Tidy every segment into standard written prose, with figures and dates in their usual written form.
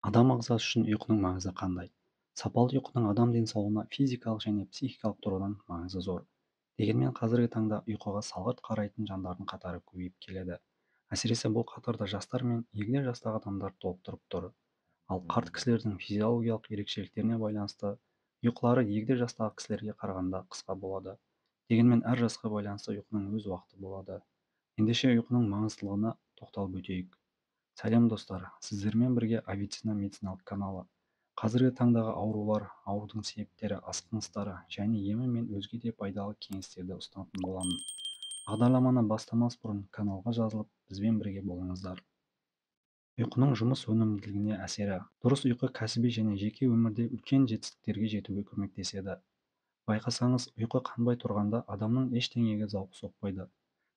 Адам ағзасы үшін ұйқының маңызы қандай? Сапалы ұйқының адам денсаулығына физикалық және психикалық тұрғыдан маңызы зор. Дегенмен қазіргі таңда ұйқыға салғырт қарайтын жандардың қатары көбейіп келеді. Әсіресе бұл қатарда жастар мен егде жастағы адамдар толықтырып тұр. Ал қарт кісілердің физиологиялық ерекшеліктеріне байланысты ұйқылары егде жастағы кісілерге қарағанда қысқа болады. Дегенмен әр жасқа байланысты ұйқының өз уақыты болады. Ендеше ұйқының маңыздылығына тоқталып өтейік. Сәлем достар, сіздермен бірге Авиценна медициналық каналы. Қазіргі таңдағы аурулар, аурудың себептері, асқыныстары және емі мен өзге де пайдалы кеңестерді ұсынатын боламын. Бағдарламаны бастамас бұрын каналға жазылып, бізбен бірге болыңыздар. Ұйқының жұмыс өнімділігіне әсері. Дұрыс ұйқы кәсіби және жеке өмірде үлкен жетістіктерге жетуге көмектеседі. Байқасаңыз, ұйқы қанбай тұрғанда адамның ештеңеге зауқы соқпайды.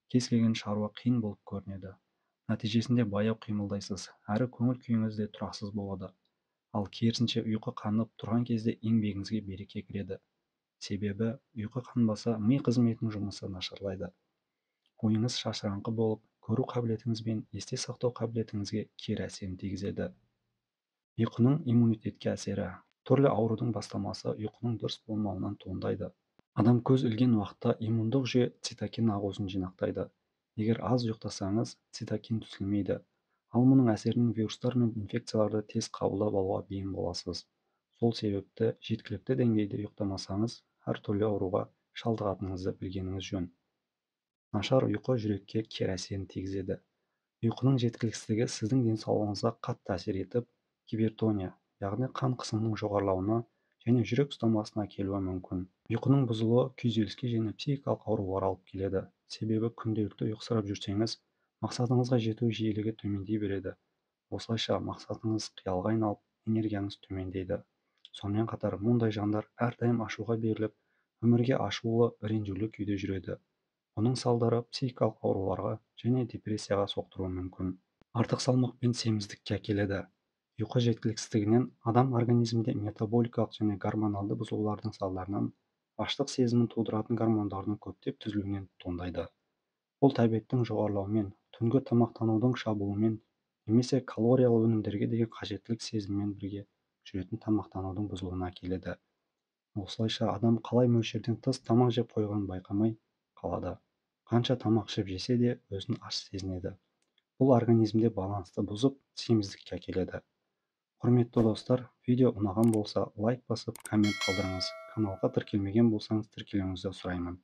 Кез келген шаруа қиын болып көрінеді. Нәтижесінде баяу қимылдайсыз, әрі көңіл күйіңіз де тұрақсыз болады. Ал керісінше ұйқы қанып тұрған кезде еңбегіңізге береке кіреді. Себебі ұйқы қанбаса ми қызметінің жұмысы нашарлайды. Ойыңыз шашыраңқы болып, көру қабілетіңіз бен есте сақтау қабілетіңізге кері әсерін тигізеді. Ұйқының иммунитетке әсері. Түрлі аурудың бастамасы ұйқының дұрыс болмауынан туындайды. Адам көз ілген уақытта иммундық жүйе цитокин ақуызын жинақтайды. Егер аз ұйықтасаңыз, цитокин түзілмейді. Ал мұның әсерінен вирустар мен инфекцияларды тез қабылдап алуға бейім боласыз. Сол себепті жеткілікті деңгейде ұйықтамасаңыз, әртүрлі ауруға шалдығатыныңызды білгеніңіз жөн. Нашар ұйқы жүрекке кері әсерін тигізеді. Ұйқының жеткіліксіздігі сіздің денсаулығыңызға қатты әсер етіп, гипертония, яғни қан қысымының жоғарылауына және жүрек ұстамасына әкелуі мүмкін. Ұйқының бұзылуы күйзеліске және психикалық ауруларға алып келеді. Себебі күнделікті ұйқысырап жүрсеңіз, мақсатыңызға жету жиілігі төмендей береді. Осылайша мақсатыңыз қиялға айналып, энергияңыз төмендейді. Сонымен қатар мұндай жандар әрдайым ашуға беріліп, өмірге ашулы, ренжулі күйде жүреді. Бұның салдары психикалық ауруларға және депрессияға соқтыруы мүмкін. Артық салмақ пен семіздікке әкеледі. Ұйқы жеткіліксіздігінен адам организмінде метаболикалық және гормоналды бұзылулардың салдарынан аштық сезімін тудыратын гормондардың көптеп түзілуінен туындайды. Бұл тәбеттің жоғарылауымен, түнгі тамақтанудың шабуылымен немесе калориялы өнімдерге деген қажеттілік сезімімен бірге жүретін тамақтанудың бұзылуына әкеледі. Осылайша адам қалай мөлшерден тыс тамақ жеп қойғанын байқамай қалады. Қанша тамақ ішіп жесе де өзін аш сезінеді. Бұл организмде балансты бұзып, семіздікке әкеледі. Құрметті достар, видео ұнаған болса, лайк басып, коммент қалдырыңыз. Каналға тіркелмеген болсаңыз, тіркелуіңізді сұраймын.